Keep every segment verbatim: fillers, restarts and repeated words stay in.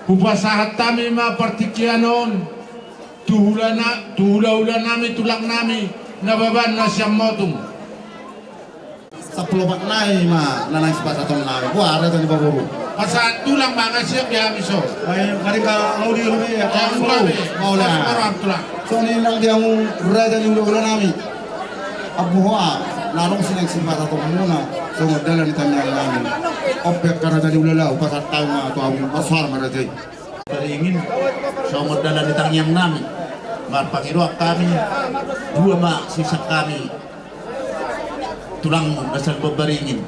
Hupasahat hami ma partingkian on tu hulana, tu hulahulanami, tulangnami Nababan na sian Motung. Sampulu opat nai ma na naeng sipasahatonnami. Boha raja ni paboru? Pasahat tulang ma, nga siap di hami so. Ai, marika au di robe, au di robe. Mauliate. Songon i nang di hamu raja ni hulahulanami. Ampu hoa na adong sian sipasahatonmuna songon dalan ni tangiangnami. On pe angka raja ni hulahula, hupasahat hami ma tu hamu, marsoara ma raja i. Baringin songon dalan ni tangiangnami. Marpangidoan hami, dua ma sisahat hami tulangmu na sian Baringin.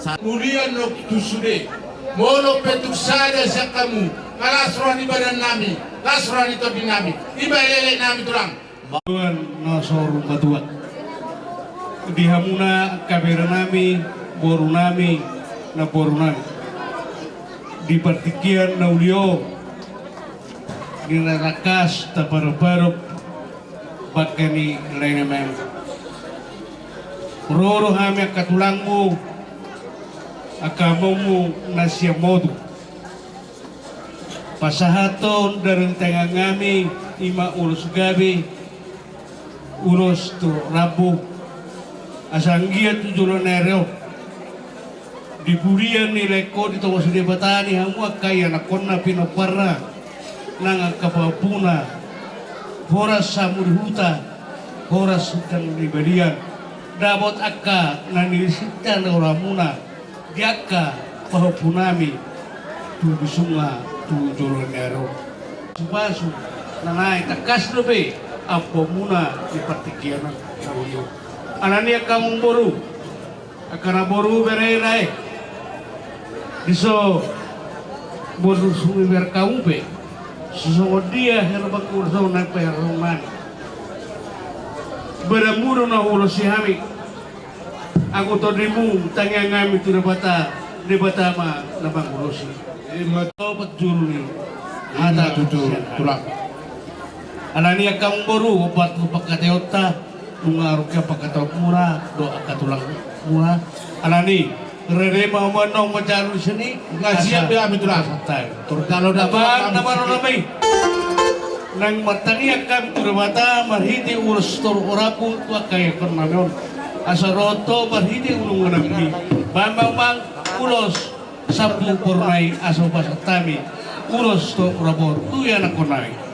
Sa- Mulian do tu sude, molo pe tung sada sian hamu, nga las roha ni badannami, las roha ni tondinami, i ma eleknami tulang. Tuhan na saur matua. Di hamuna angka berenami, borunami, namborunami. Di partingkian na uli on, di na tangkas taparbaruk bangke ni lae ni amang. Ro do hami angka tulangmu, angka amanmu na sian Motung. Pasahathon dalan ni tangiangnami, i ma ulos gabe, ulos tu rambu, asa anggiat tu joloan ni ari on, di pudian ni laengkon ditongos Debata ni hamu angka ianakhonna pinomparna, nang angka pahompuna, horas hamu di huta, horas hutang di balian, dapot angka na nilisinta na rohamuna, di angka pahompunami tu bisunga tu joloan ni ari on. Pasupasu na naeng tangkas dope ampuonmuna di partingkian na uli on. Alani angka amangboru, angka namboru, bere, lae, dison boru sumimbar hamu pe. Songon dia hera bangku dison naeng pe hera songon nami. Badanmu do na huulosi hami. Anggo tondimu tangiangnami tu Debata, Debata ma na mangulosi. Ima. Opat juru ni hata. Ima tutu, tulang. Alani angka amangboru, opat tu pangkataionta, nunga aruk ia pangkataionmuna dohot angka tulangmuna. Alani, rade ma hamu annon manjalo di son i. Nga siap be hami tulang. Santai. Turjalo da. Amang na marnami, naeng martangiang hami tu Debata marhite ulos toru rambu tu angka ianakhonnami on, asa ro do marhite ulunami. Bahen ma amang ulos sampu boruna i asa hupasahat hami ulos toru rambu tu ianakhonnami.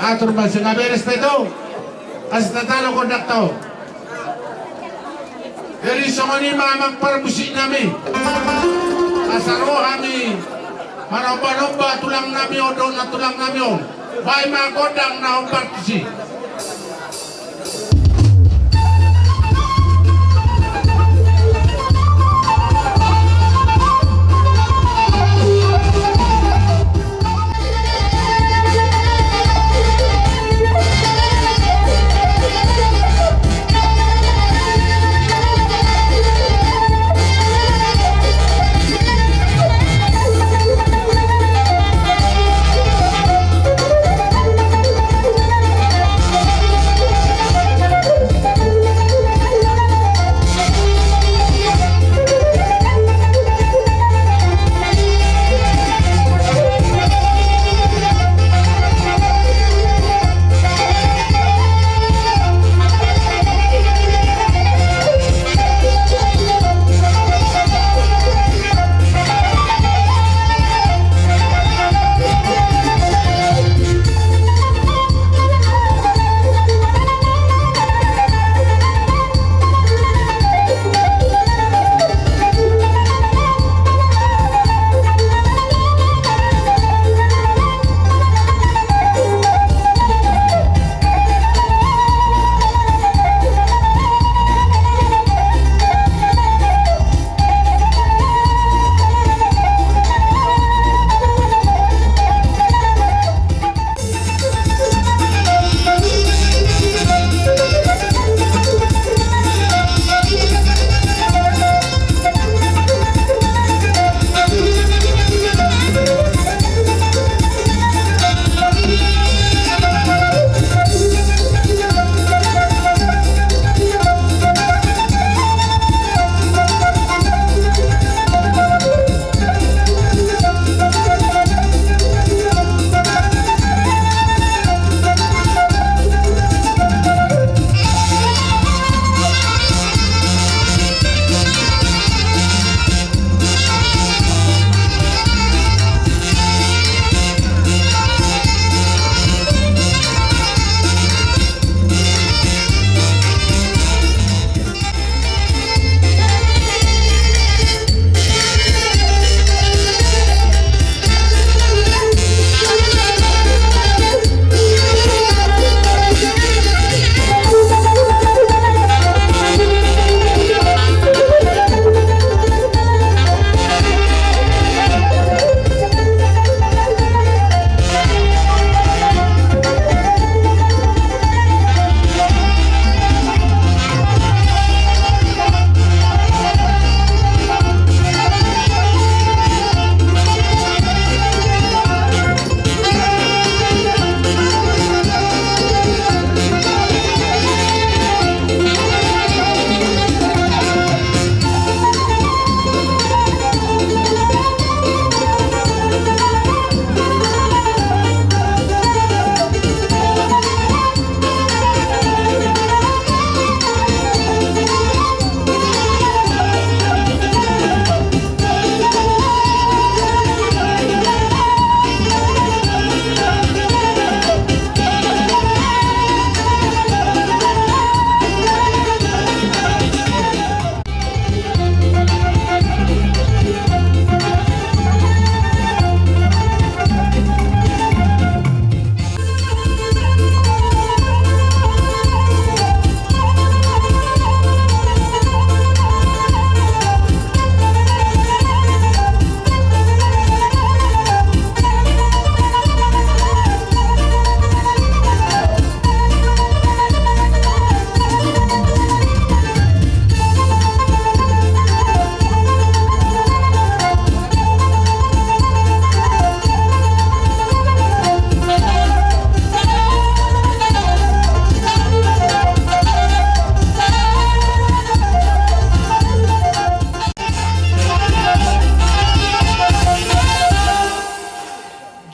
Atur ma asa beres pe tu. Asa tatalo gondang tu. Jadi songon i ma amang parmusik nami. Asa ro hami manomba-nomba tulang nami on dohot nantulang nami on. Baen ma gondang na hombar tusi.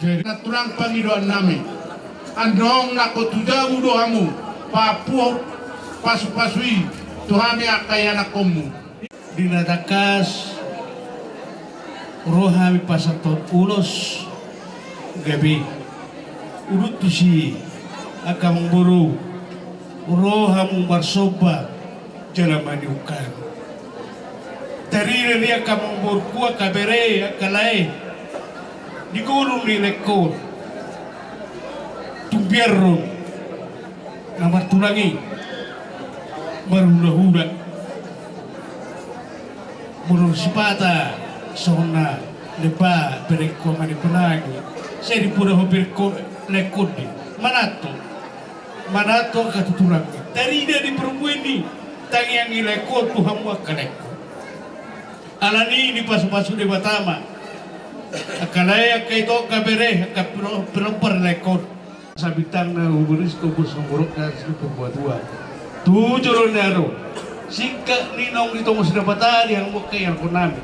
Jadi, na tulang pangidoan nami, andong nangkok tu jabu do hamu, papuhot pasupasu i tu hami angka ianakkonmu. Di na tangkas ro hami pasahathon ulos gabe. Udut tusi Angka amangboru, ro hamu marsomba jala maniungkari. Tarida di angka amangboruku, angka bere, angka lae, di ngolu ni laengkon, tung biar ro na martulang i marhulahula. Molo sipata songon na lemba berengku, ama ni pelangi, sai dipodahon berengku laengkon di. Manat ho, manat ho angka tuturangku. Tarida di parbue ni tangiang i laengkon tu hamu angka laengkon. Alani i dipasupasu Debata ma angka lae, angka ito, angka bere, angka pilo-, pinomparhon laengkon. Sabintang na umur i sitombur songorok na sinumpur buat dua. Tu jolo ni ari on, singkat ni naung ditongos Debata di hamu angka ianakhonnami,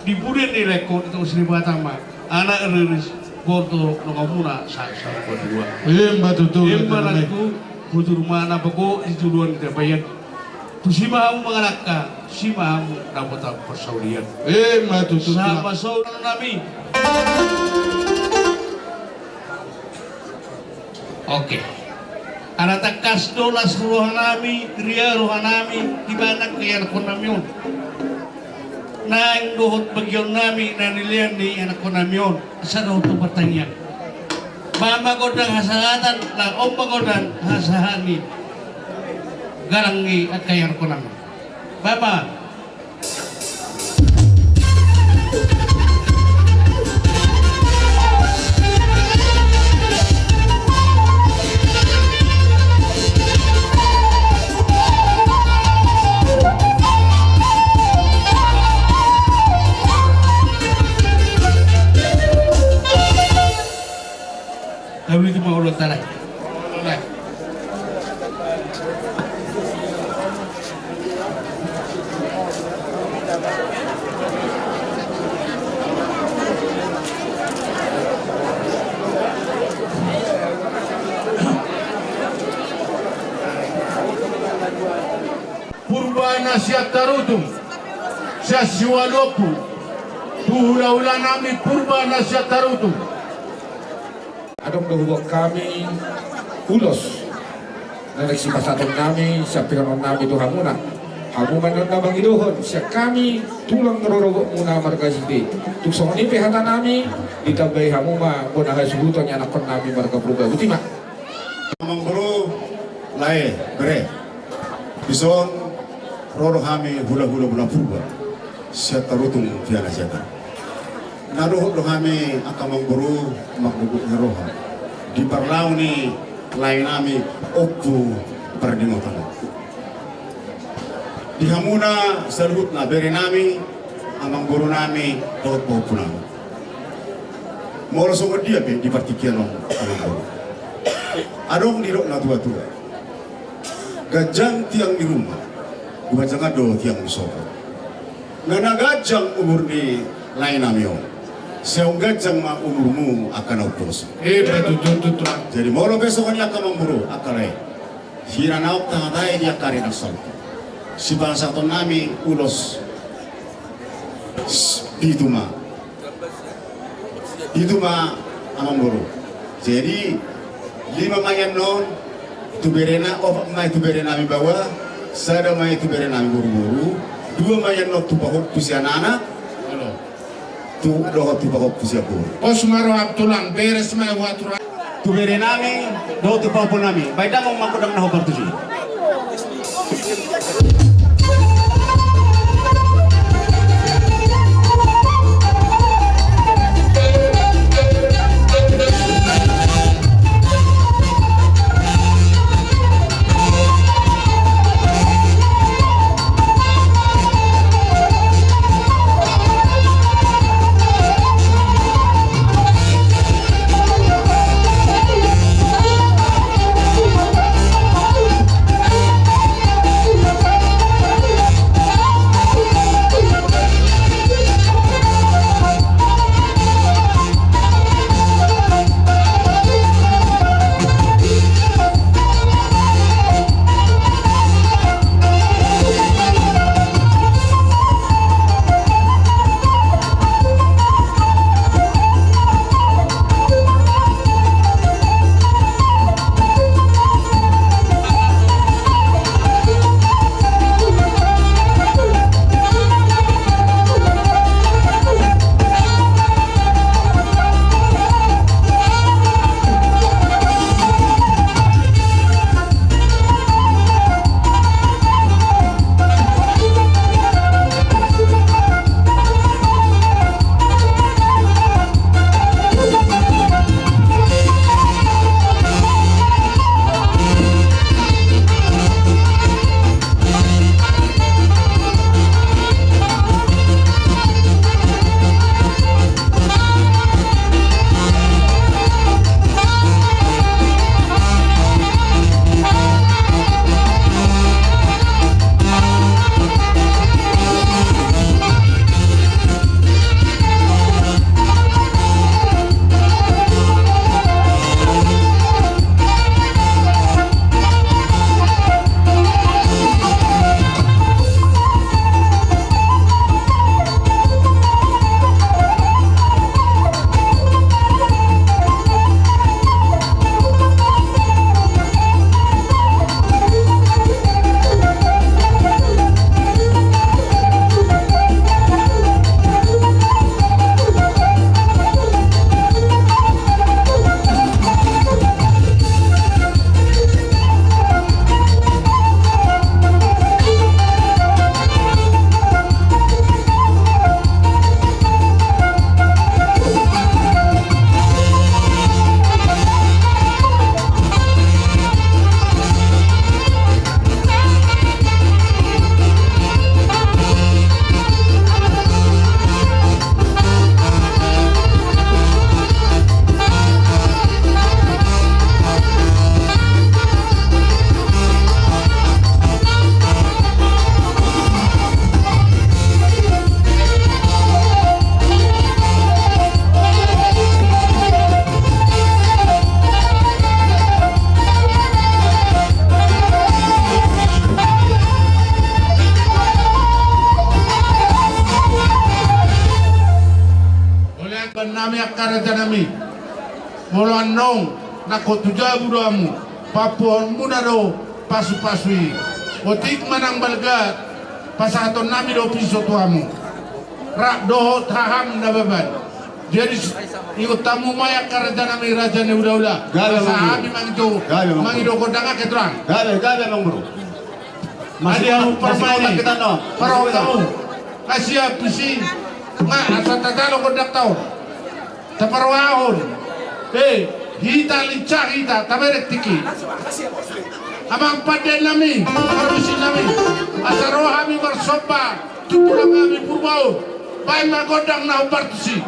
di pudi ni laengkon ditongos Debata ma anak riris, borhat do nonggomuna sa-, saur matua. Ima tutu. Ima tutu. Hujur ma na bago di juluan ni tapian. Tusi ma hamu mangalangka, tusi ma hamu dapotan parsaulian. Ima tutu. Sama saur nami. Oke. Ala tangkas do las rohanami, ria rohanami, di bagasan angka ianakhonnami on. Naeng dohot bagionnami na nilean ni ianakhonnami on, asa dohot tu partangiangan. Bahen ma gondang hasahatan, laos on ma gondang hasahatan ni galang ni angka ianakhonnami. Bahen ma. Tauli tu ma olo tara. Purba na sian Tarutung, sian siualu ompu, tu hulahulanami Purba na sian Tarutung. Adong do huboan hami ulos na naeng sipasahatonnami sian piranonnami tu hamuna. Hamu ma annon na mangidohon sian hami tulang rorobotmuna marga Site. Tung songon i pe hatanami, ditambai hamu ma bona hasuhuton ianakhonnami marga Purba. Botima. Amangboru, lae, bere. Dison ro do hami hulahula muna Purba sian Tarutung Piana Siaga. Na dohot do hami angka amangboru margogo ni roha di parlao ni laenami Ompu Pardingotan. Di hamuna saluhutna berenami, amangborunami dohot pahompunami. Molo songon dia pe di partingkian on, amangboru, adong didok natuatua: Ganjang tiang ni ruma, ganjang do tiang ni sopo. Nga na ganjang umur ni laenami on, sai ganjang ma umurmu angka na umposo. Ima tutu, tutu. Jadi molo pe songon i angka amangboru, angka lae, hira naung tahatahi di angka ari na salpu, sipasahatonnami ulos pitu ma. Pitu ma, amangboru. Jadi lima ma i annon tu berena, opat ma i tu berenami baoa, sada ma i tu berenami boruboru, dua ma i annon tu pahompu sian anak, tu dohot tu pahompu sian boru. Pos ma roham tulang, beres ma i, huatur. Tu berenami dohot tu pahompunami, baen damang ma gondang na hombar tusi. Bannami angka rajanami, molo annon nangkok tu jabu do hamu, pampuhonmuna do pasupasu i. Otik ma nang balga pasahatonnami do pinso tu hamu. Rap dohot haham Nababan. Jadi, ingot hamu ma i angka rajanami, raja ni hulahula. Gabe, asa hami mangido, gabe, mangido gondang, angka tulang. Gabe, gabe, amang boru. Adi hamu parmaen i. Parhon hamu. Asa siap tusi. Nga asa tajalo gondang taon. Taparrohahon. Eh, hita lincah hita, taberek tingki. Amang pandenami, parmusiknami. Asa ro hami marsomba tu tulang hami Purba on. Baen ma gondang na hombar tusi.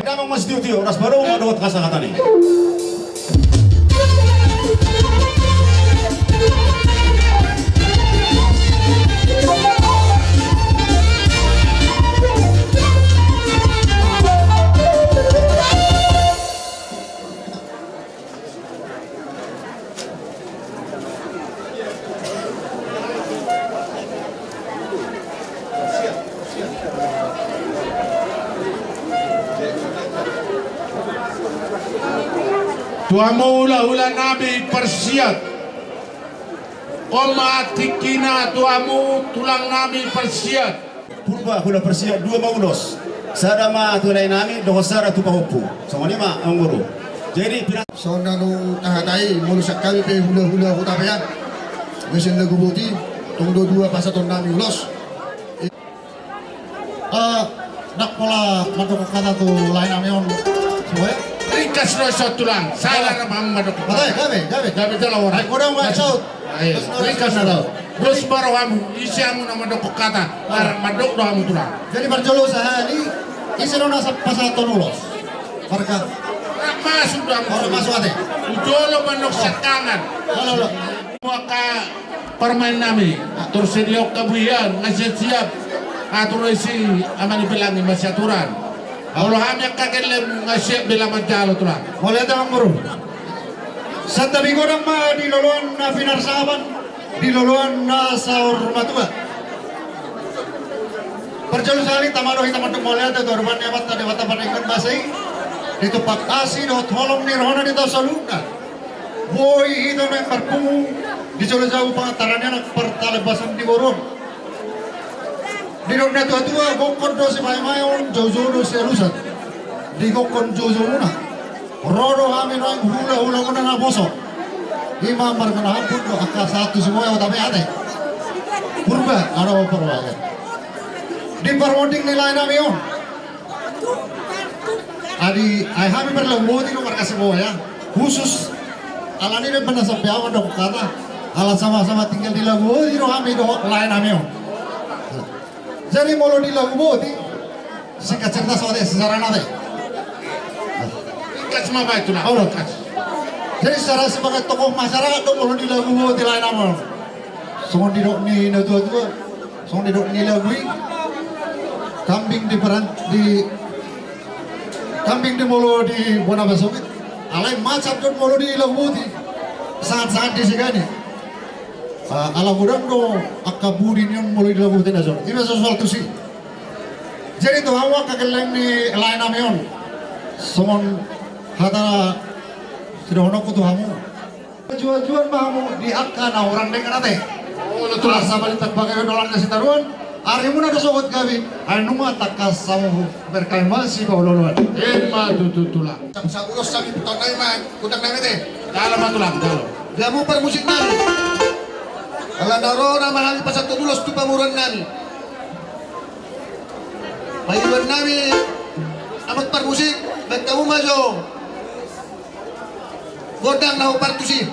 Damang ma sitiotio, horas ma dohot hasahatan i. Tu hamu hulahula nami parsiat. On ma tingkina tu hamu tulang nami parsiat. Purba hula parsiat dua ma ulos. Sada ma tu lae nami, dohot sada tu pahompu. Songon i ma, amang boru. Jadi, pina- Songon na nunga tahatai, molo sian hami pe hulahula Hutabean. Mesen lagu boti, tong do dua pasahaton nami ulos. Eh, ndang pola mandok hata tu lae nami on. Supaya Ringkas do ison tulang, sada ma hamu mandok. Gabe, gabe, gabe. Gabe jala ora. Ai, godang ma saut. Ai, ringkas do. Dos ma rohamu, ise hamu na mandok hata, mandok do hamu tulang. Jadi parjolo sahali, ise do na pasahathon ulos? Marga. Masuk do hamu. Ora masuk ate. Hujolo mandok siangkangan. Olo, olo. Angka parumaen nami, tor sidihon hamu hian, nga siap-siap. Atur isi ama ni pelangi masiaturan. Olo hami angka gellem nga siap bela manjalo tulang. Mauliate amang boru. Santabi godang ma di loloan na pinarsangapan, di loloan na saur matua. Parjolo sahali tama do hita mandok mauliate tu Amanta Debata Pardenggan Basa i. Di tumpak asi dohot holong ni rohana di hita saluhutna. Boi hita naeng marpungu di jolo jabu pangantaran ni anak, partalambasan di boru on. Didok na tua-tua, gokhon do simae-mae on, jou-jou do sialusan. Di gokhon jou-jou muna, ro do hami naeng hula-hula muna na poso. I ma marga na hambun do angka sahat tu Simoe, Otabe ate. Purba, adong Purba ate. Di parmonding ni lae nami on. Adi, ai hami berlagu boti do marga Simoe ya. Khusus ala ni memang na sampe awan do kata. Ala sama-sama tinggal di lagu boti do hami do lae nami on. Jadi molo di lagu boti, singkat cerita so ate, sejarah na ate. Ringkas ma baen tulang. Olo. Ringkas. Jadi secara sebagai tokoh masyarakat do molo di lagu boti lae nami on. Songon didok ni na tua-tua. Songon didok ni lagu i, kambing di peran, di kambing di molo di bona pasogit. Alai macam do molo di lagu boti. Sangat-sangat disegani. Ah, ala godang do angka budi ni on molo di lagu boti na jolo. I ma soal tusi. Jadi tu hamu angka gelleng ni lae nami on. Songon hata sidohononku tu hamu. Jual-jual ma hamu di angka na hurang dengan ate. Olo tulang. Asa balintang bagai dolan na sitaruan. Arimuna do sogot gabe. Ai nunga tangkas hamu berkahi ma sipaolo-oloan. I ma tutu tulang. Sabulos sami putang nai ma, putang nai ate. Jalo ma tulang, jalo. Gamu parmusik nai. Ala na ro nama hami pasahat ulos tu pamoruan nami. Paidoan nami, amang parmusik, baen hamu ma jo. Godang na hombar tusi.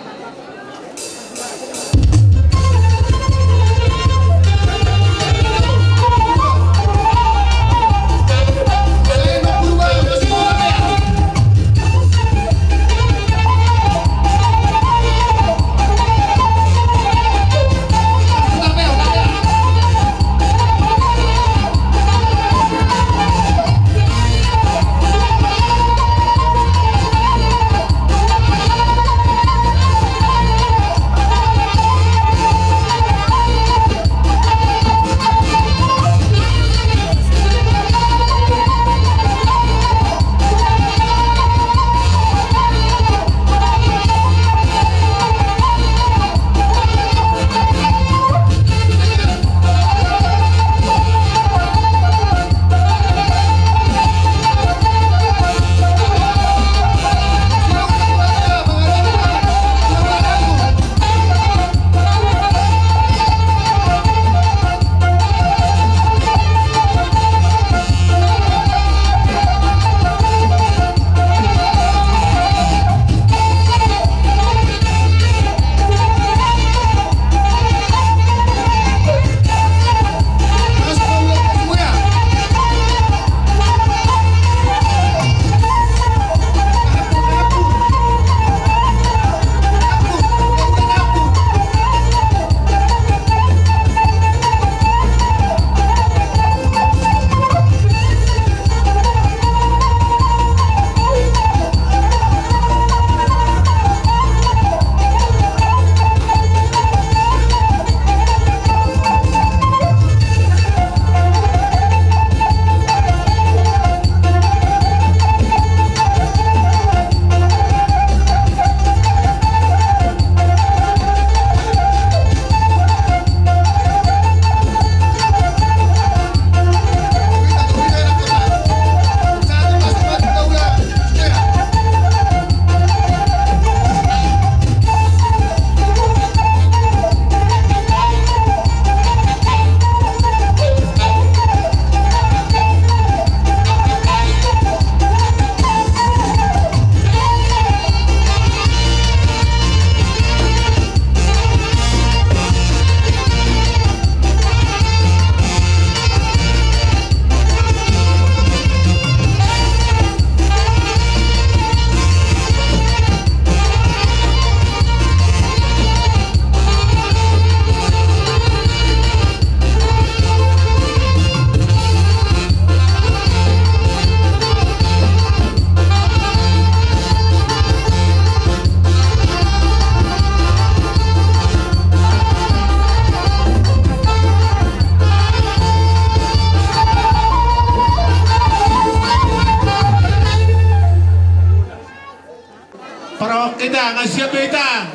Parokita, nga siap be hita.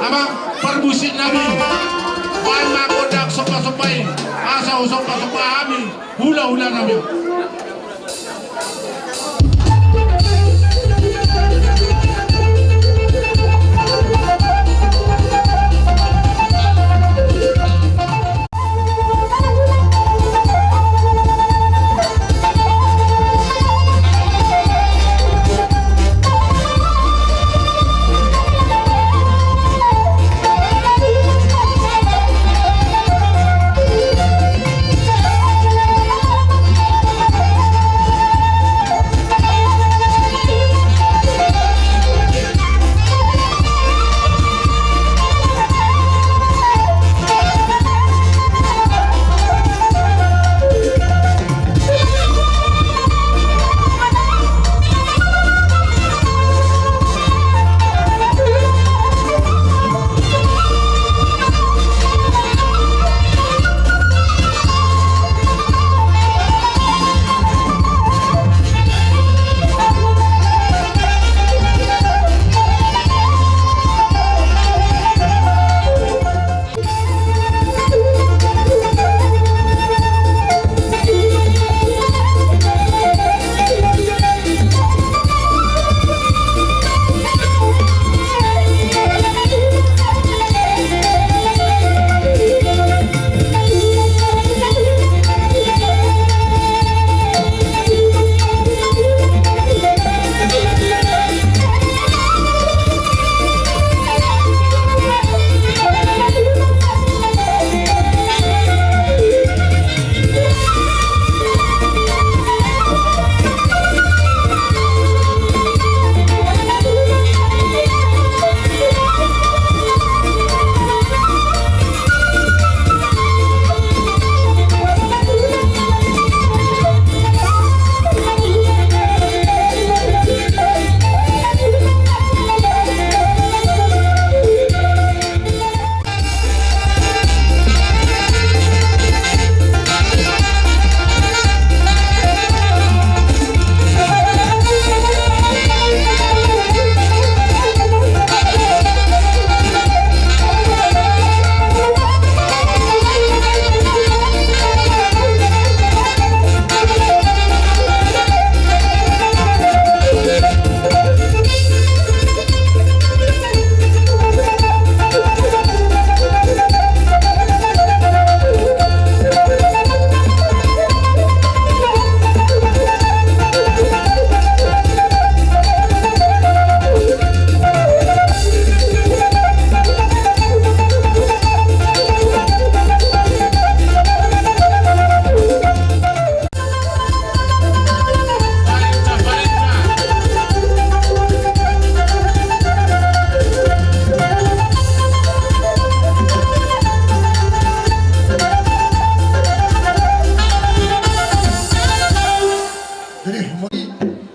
Amang parmusik nami, baen ma gondang somba-somba i, asa husomba-somba hami hula-hula nami.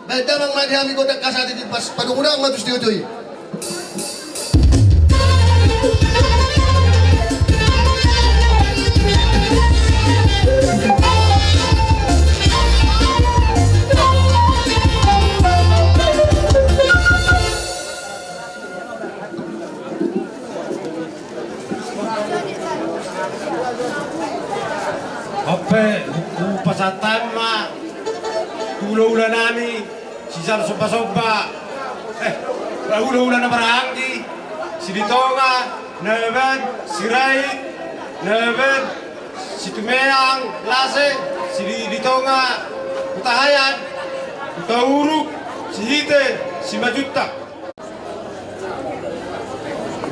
Baen damang ma di hami gondang kasari di pas padungudang ma tu studio i. On pe, hu-, hupasahat hami ma tu hulahula nami, sijalo sombasomba, eh, hulahula na marhahaanggi, Silitonga, na baen Sirait, na baen Situmeang Lase, Silitonga Hutahaean, Hutauruk, Sihite, Simanjuntak.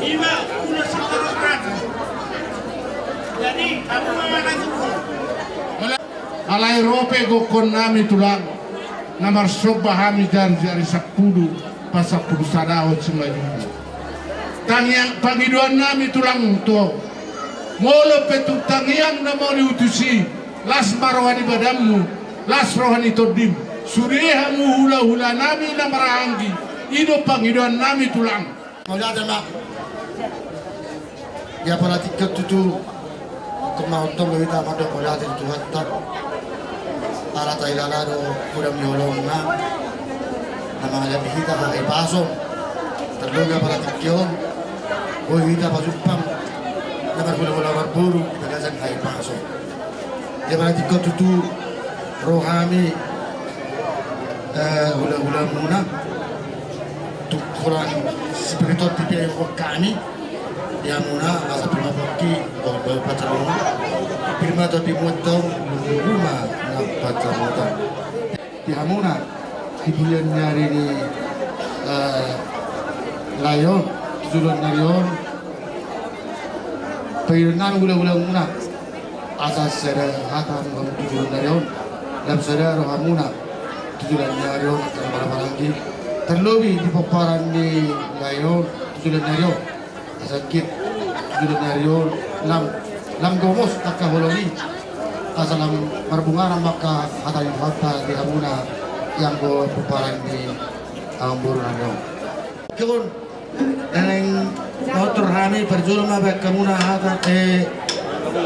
Ima ulaon saluhutna. Jadi, hamu ma manang. Alai ro pe gokhon nami tulang, na marsomba hami jari-jari sampulu, pasampulu sadahon simanjujung. Tangiang pangidoan nami tulang tu ho. Molo pe tung tangiang na moli tu tusi, las ma roha ni badanmu, las roha ni tondim. Sude hamu hulahula nami na marhahaanggi, i do pangidoan nami tulang. Mauliate ma. Di apala tingki on tutu, tung ma tong do hita mandok mauliate tu Tuhanta. Ala tahilala do godang ni holongna. Na mangalehon di hita hahipason, tarlobi apala tingki on, boi hita pajumpang na marhulahula marboru di bagasan hahipason. Di apala tingki on tutu ro hami, eh, hulahulamuna, tung holan sipir tondi pe ihuthon hami di hamuna, asa pir ma pongki, dohot pir ma tondimuna, pir ma tondimu antong, lumobi ma na pansamotan. Di hamuna di bulan ni ari ni, eh, lae on, tu joloan ni ari on, pangidoan nami hulahulamuna, asa sada hata hamu tu joloan ni ari on, lam sada rohamuna tu joloan ni ari on, angka na marhahamaranggi, tarlobi di pomparan ni lae on tu joloan ni ari on. Asa git tu joloan ni ari on lam, lam gomos angka holong i, asa lam marbungaran ma angka hata ni Tuhanta di hamuna, ianggo pomparan ni amangboru nami on. Oke, on. Naeng manortor hami, parjolo ma baen hamuna hata, eh,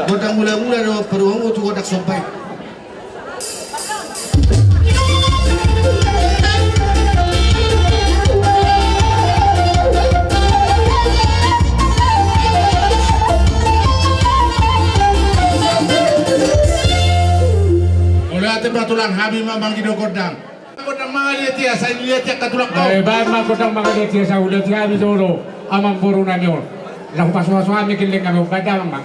gondang mulamula do, paduahon tu gondang somba i. Mauliate ma tulang, hami ma mangido gondang. Gondang mangaliat ia, sai liat ia angka tulang. Eh, baen ma gondang mangaliat ia, sai huliat hami jolo amangboru nami on. Laho pasupasu hami gelleng nami on, baen damang ma.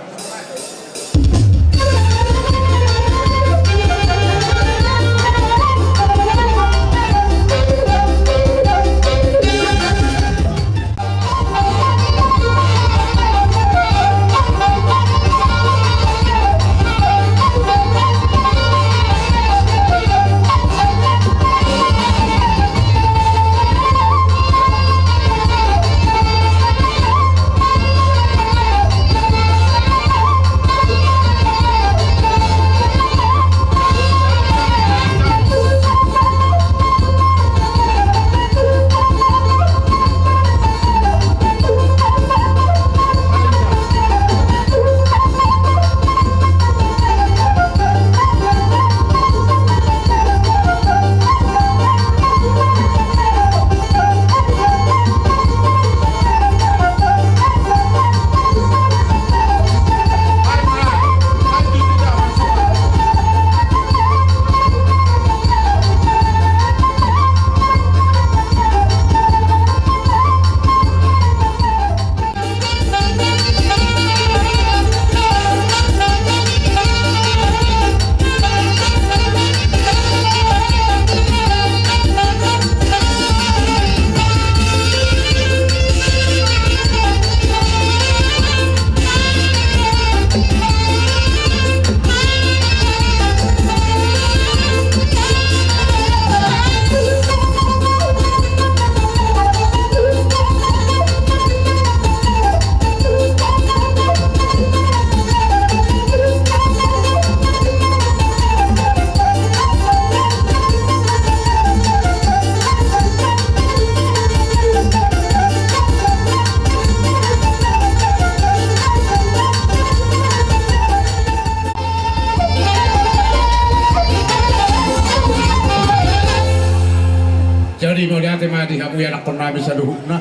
Jadi mauliate ma di hamu ianakhon nami saluhutna.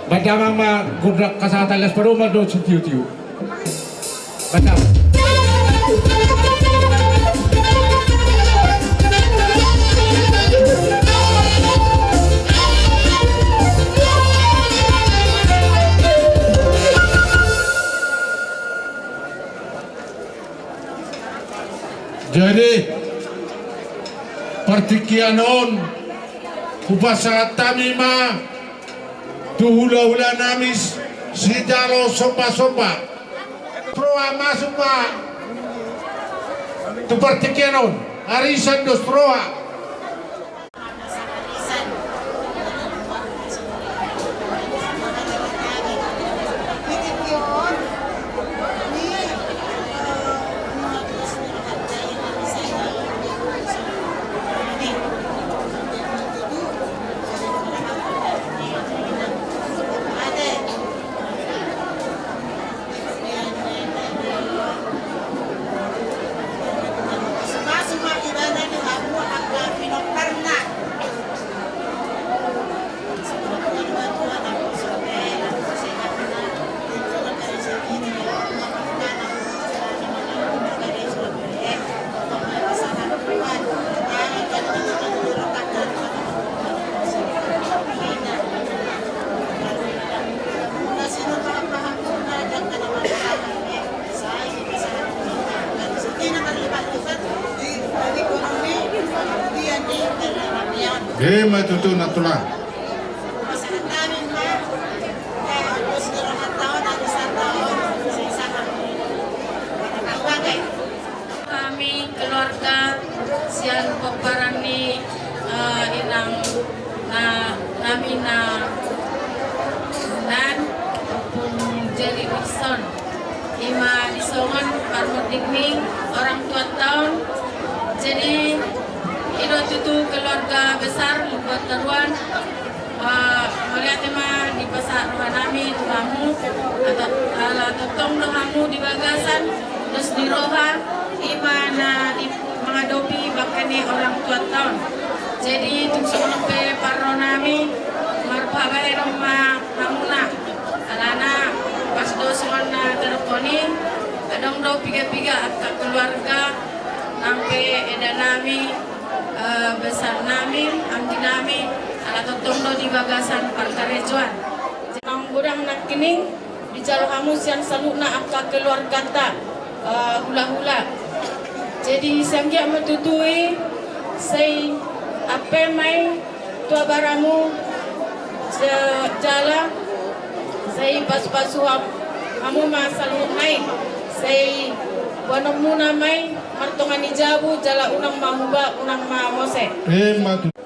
Baen damang ma gondang hasahatan, las padomu dohot sitiotio. Baen damang. Jadi partingkian on hupasahat hami ma tu hulahula nami sijalo sombasomba. Roha masuk ma tu partingkian on, arisan dos roha. Ima tutu, Nang Tulang. Hami keluarga sian pomparan ni, eh, inang na, nami na, nan Ompung Jerry Wilson. Ima disongon parmuding ni orang tua taon. Jadi, i do tutu keluarga besar Lumban Toruan. Eh, mauliate ma dipasahat roha nami tu hamu, ala tongtong do hamu di bagasan dos ni roha, ima na di mangadopi bangke ni orang tua taon. Jadi, tung songon on pe parro nami, marhabaheon ma hamuna. Alana, pas do songon na tardok i, adong do piga-piga angka keluarga, nang pe eda nami, eh, besar nami, anggi nami, ala tongtong do di bagasan parkarejoan. Jadi godang nangkining, dijalo hamu sian saluhutna angka keluargata, eh, hula-hula. Jadi, sai anggiat ma tutu i, sai ampe ma i tu abaramu, se-, jala, sai pasu-pasu ham-, hamu ma saluhutna i, sai boanonmuna ma i, martonga ni jabu, jala unang ma huba, unang ma mose. Ima tutu.